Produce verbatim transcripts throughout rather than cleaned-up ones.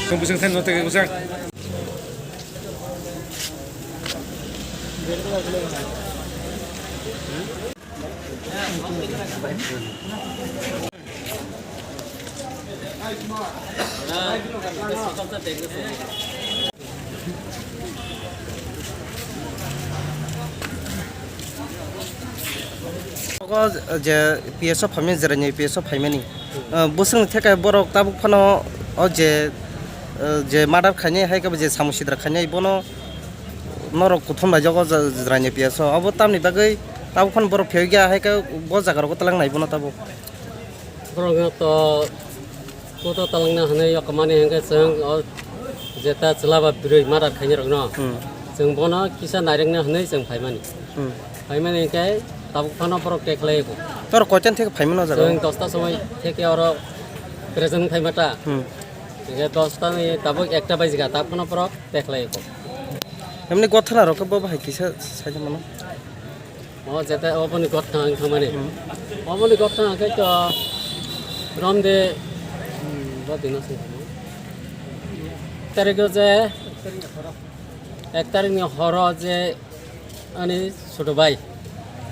Tong bwswk thani no tei bwswk. O je P S o phaimani, Jeraini P S o phaimani, uh, bwswkni theke borok tabuk phano o je, uh, je murder khainai hai khe bo je samung sidra khainai bono norok kuthum laijago Jeraini P S o. Obo tamni bagwi tabuk phano borok phiyok ya hai khe bo jaga rogo twlang nai bono tabuk. Borokno to koto talangna hwnwi yokomani hwnkhe chwng o jeta chwla ba bwrwi murder khainai rokno. Hmm. Chwng bono kisa nairwkna hwnwi chwng phaimani. Hmm. Phaimani hwnkhe tabuk phano borok tekhlai ko. Tor koitan theke phaimano jaga? Chwng dosta somoi theke oro present phaima ta. Hmm. Hwnkhe dosta ni tabuk ekta bajiga tabuk phano borok tekhlai ko. Emni gothana rok bo bahai kisa saida mano? O jeta oboni gotha ang thangmani. Hmm. Oboni gotha ang khe to romde, hmm, bo dino sing. Tarik o je, ek tarik ni horo je ani choto bhai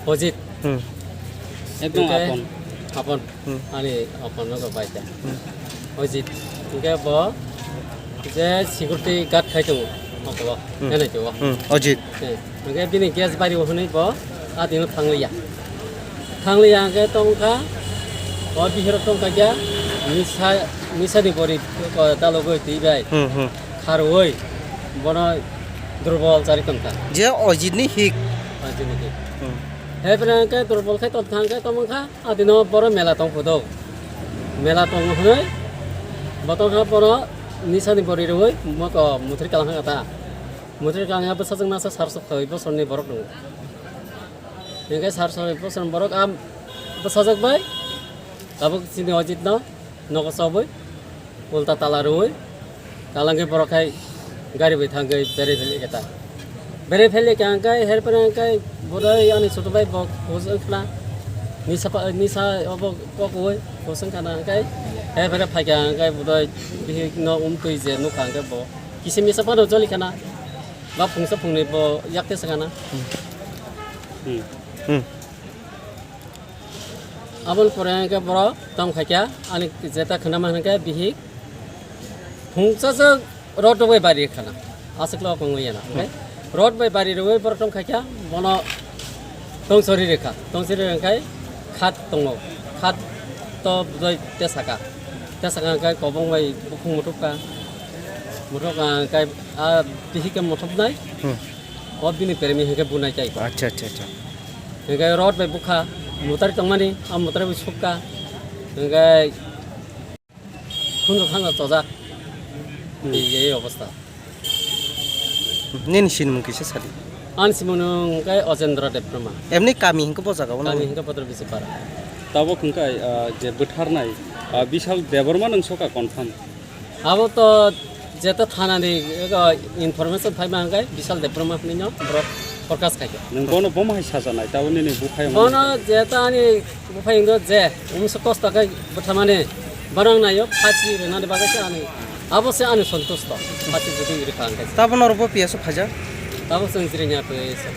Ojit. Hmm. Ekdom hwnkhe apon. Apon. Hmm. Ani apon no bai ta. Hmm. Ojit. Hwnkhe bo je security guard khai tongo. Oko bo. Hmm. Enai tongo. Hmm. Ojit. Eh, hwnkhe bini gas bari o hwnwi bo a dino thangliya. Thangliya hwnkhe tongkha, o bihiro tongkha kya, nisa, nisa ni bori, o, dalogoi twi bai. Hmm, hmm. Kharwi bono durbol chari tongkha. Je Ojit ni hik. Ojit ni hik. Hmm. He bwrang hwnkhe durbol khai tongkha hwnkhe tongkha. Adino boro mela tong photo. Mela tong hwnwi botong ha boro nisani bori rwi moto muthri kalang ha ta. Muthri kalang ha bwsajwk masa sar sok thoi bosorni borok tongo. Hingke sar sok bosorni borok am bwsajwk bai tabuk chini Ojit no nogo chobwi ulta tala rwi. Kalangwi borok hai gari bai thangwi bere pheli khe ta. Bere pheli khe hwnkhe her pore hwnkhe budai ani chutu bai bo hus wngkhna. Nisa pa, nisa obo kokoi hus wngkhana hwnkhe her pore phaikha hwnkhe budai bihik no umtwi je nukha hwnkhe bo kisa misa phano choli khana. Ba phungsa phungnwi bo yakte swkana. Hmm. Hmm. Aboni pore hwnkhe borok tong khaikha, ani jeta khwnama hwnkhe bihik phungchajak rod bai bari khana, aswk lo kongwi yana, hwnkhe rod bai bari rwui borok tong khaikha, bono tong sori rwkha, tong sori rwkha khat tongo, khat to bujai tesaka, tesaka hwnkhe kobong bai bukhung muthupkha, muthupkha hwnkhe a bihik khe muthupnai. Hmm. O bini permi hwnkhe bunai tai. Acha, acha, acha. Hwnkhe rod bai bukha, mutari tongmani, a mutari bai sukha. Hwnkhe khunju khanja chojak. Hmm. Ei, ei obostha. Nini sinimung kisa sadi? Ani simung hwnkhe Ojendra Debbarma. Emni kami hwnkhe bo jaga o. Kami hwnkhe Bodol Bisipara. Tabuk hwnkhe, ah, je bwtharnai, ah, Bishal Debbarma nwng soka confirm? Abo to jeta thana ni, ego, information phai ma hwnkhe Bishal Debbarma hwnwi no borok forecast khai khe. Nwng bono bomo hai sajanai, tabuk nini buphai omo. Bono jeta ani buphai wngdo je, umsa kosto khe bwthamani, bono ang naio, phachi rwnani bagwi se ani, abo se ani santusto, phachi jodi rwkha hwnkhe. Tabuk norok bo P S o phaijak? Tabuk chwng jirinya P S o.